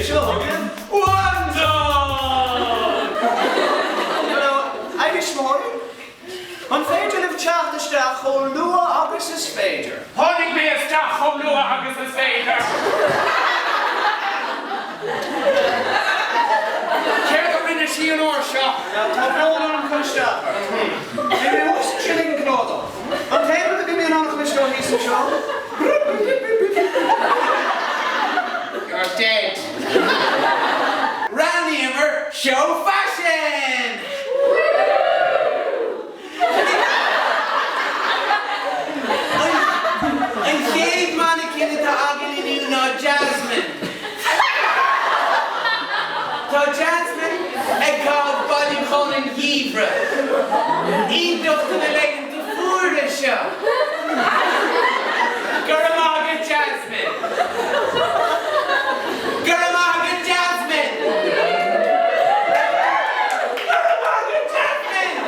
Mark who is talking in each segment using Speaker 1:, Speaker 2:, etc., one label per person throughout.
Speaker 1: Seo chugaibh Uandon! A thuismitheoirí, an féidir libh teacht isteach chomh luath agus is féidir?
Speaker 2: Tháinig mé isteach chomh luath agus is féidir. Céard a rinne sí an uair seo?
Speaker 1: Tá brón orm cur isteach ort. Bhí mé thuas ansin ag an gcnódach. An t-aon rud a bhí mé in ann a chloisteáil thíos anseo,
Speaker 2: You're dead. Roghnaíomar seó faisin! An chéad mainicín atá againn inniu ná Jasmine. Tá Jasmine ag caitheamh bailiúchán an gheimhridh. Iontach do na laethanta fuara seo. Go raibh maith agat Jasmine. Go raibh maith agat Jasmine. Go raibh maith agat Jasmine.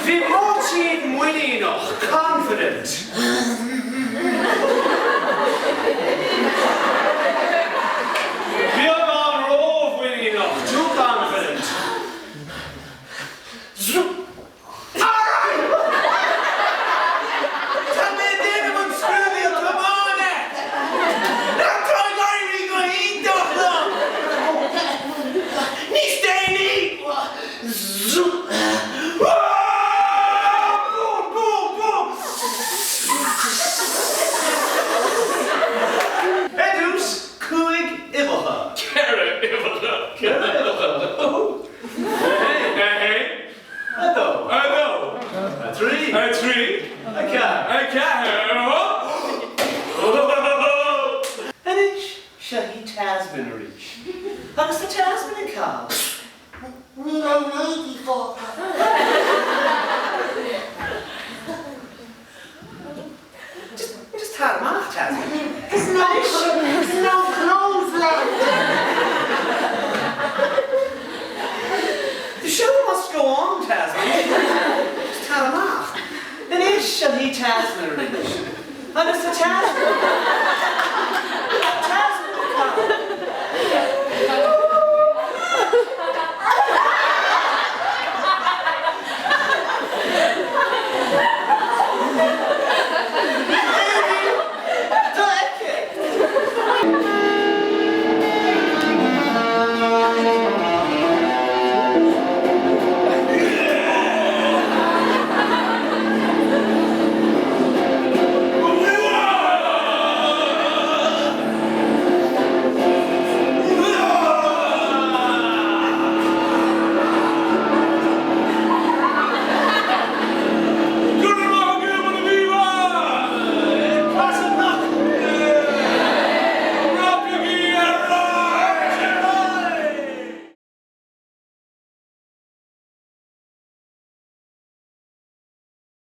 Speaker 1: Bhí Máirtín muiníneach, confident. Beagán rómhuiníneach, too confident. Alright!
Speaker 2: Tá mé ag déanamh an scrúdú tiomána! Tá ag éirí go hiontach liom! Níos déanaí! Búm! Búm! Búm!
Speaker 1: Ar dtús, 5 uibheacha.
Speaker 2: 4 uibheacha.
Speaker 1: 4 uibheacha. 1. 2.
Speaker 2: 2.
Speaker 1: 3.
Speaker 2: 3.
Speaker 1: 4.
Speaker 2: 4.
Speaker 1: Anois, seo í Tasman arís. Agus tá Tasman ag caitheamh.
Speaker 3: Níl aon éadaí fágtha.
Speaker 1: Just, just tar amach, Tasman.
Speaker 3: There's no, there's no clothes left.
Speaker 1: The show must go on, Tasman. Just tar amach. Anois, seo í Tasman arís. Agus tá Tasman.